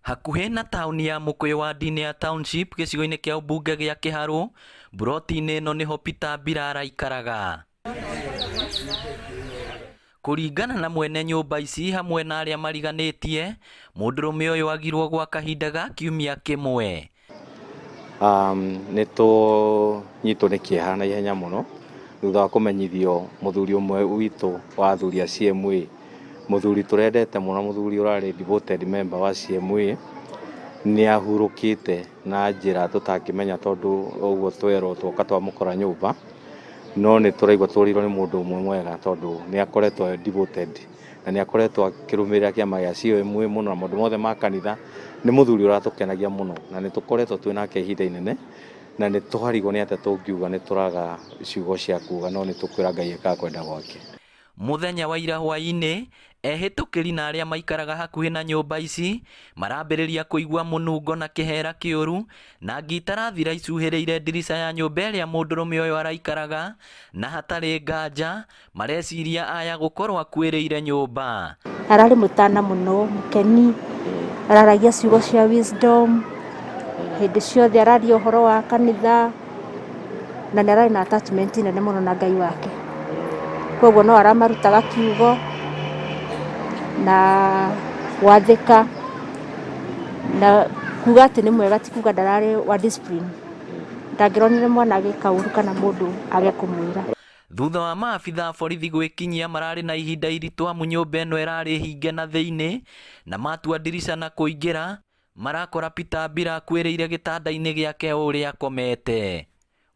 Hakuhĩ na taũni ya Mũkũyũ ward-inĩ ya Township gĩcigo-inĩ kĩa ũmbunge gĩa Kĩharũ, mburoti-inĩ ĩno nĩho Peter Mbira araikaraga. Kũringana na mwene nyũmba ici hamwe na arĩa mariganĩtie, mũndũrũme ũyũ agirwo gwa kahinda ga kiumia kĩmwe. Nĩ tũnyitwo nĩ kĩeha na ihenya mũno thutha wa kũmenyithio mũthuri ũmwe witũ wa athuri a CMA, mũthuri tũrendete mũno, mũthuri ũrarĩ devoted member wa CMA, nĩ ahurũkĩte na njĩra tũtangĩmenya tondũ ũguo twerwo tuoka twamũkora nyũmba, no nĩ tũraigua tũrĩirwo nĩ mũndũ ũmwe mwega tondũ nĩ akoretwo e devoted. Na nĩ akoretwo akĩrũmĩrĩra kĩama gĩa COMA mũno na maũndũ mothe ma kanitha. Nĩ mũthuri ũratũkenagia mũno na nĩ tũkoretwo twĩ nake ihinda inene na nĩ twarigwo nĩ atĩa tũngiuga, nĩ tũraga ciugo cia kuga no nĩ tũkwĩra Ngai ekaga kwenda gwake. Mũthenya wa ira hwaĩ-inĩ, ehĩtũkĩri na arĩa maikaraga hakuhĩ na nyũmba ici marambĩrĩria kũigua mũnungo na kĩhera kĩũru na ngi itarathira icuhĩrĩire ndirica ya nyũmba ĩrĩa mũndũrũme ũyũ araikaraga na hatarĩ nganja Mareciria aya gũkorwo akuĩrĩire nyũmba. Ararĩ mũtana mũno, mũkeni, araragia ciugo cia wisdom, hĩndĩ ciothe araria ũhoro wa kanitha, na nĩ ararĩ na attachment nene mũno na Ngai wake. Koguo no aramarutaga kiugo na gwathĩka na kuga atĩ nĩ mwega ti kuga ndararĩ wa discipline. Ndangĩronire mwana agĩka ũru kana mũndũ age kũmwĩra. Thutha wa maabitha a borithi gwĩkinyia mararĩ na ihinda iritũ amu nyũmba ĩno ĩrarĩ hinge na thĩinĩ na matua ndirica na kũingĩra marakora Peter Mbira akuĩrĩire gĩtanda-inĩ gĩake o ũrĩa akomete.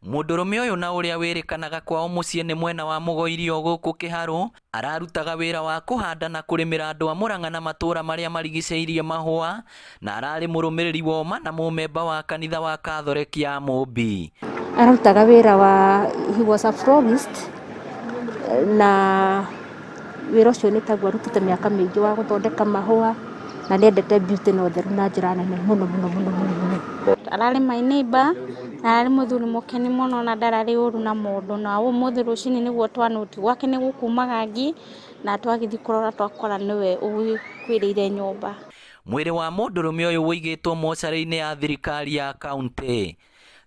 Mũndũrũme ũyũ na ũrĩa wĩrĩkanaga kwao mũciĩ nĩ mwena wa Mũgoiri o gũkũ Kĩharũ, ararutaga wĩra wa kũhanda na kũrĩmĩra andũ a Mũrang'a na matũra marĩa marigicĩirie mahũa na ararĩ mũrũmĩrĩri wa ũma na mũmemba wa kanitha wa Kathoreki ya Mũmbi. Ararutaga wĩra wa, he was a florist, na wĩra ũcio nĩ taguo arutĩte mĩaka mĩingĩ wa gũthondeka mahũa, na nĩ endete beauty na ũtheru na njĩra nene mũno mũno mũno mũno mũno. Ararĩ my neighbour na ararĩ mũthuri mũkeni mũno na ndararĩ ũru na mũndũ, na ũmũthĩ rũcinĩ nĩguo twanũti gwake nĩ gũkumaga ngi na twagĩthiĩ kũrora twakora nĩwe ũgĩkuĩrĩire nyũmba. Mwĩrĩ wa mũndũrũme ũyũ ũigĩtwo mocarĩ-inĩ ya thirikari ya kauntĩ.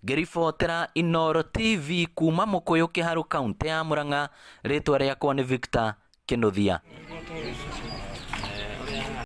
Ngĩribotera Inooro TV kuma Mũkũyũ Kĩharũ kauntĩ ya Mũrang'a, rĩtwa rĩakwa nĩ Victor Kĩnuthia.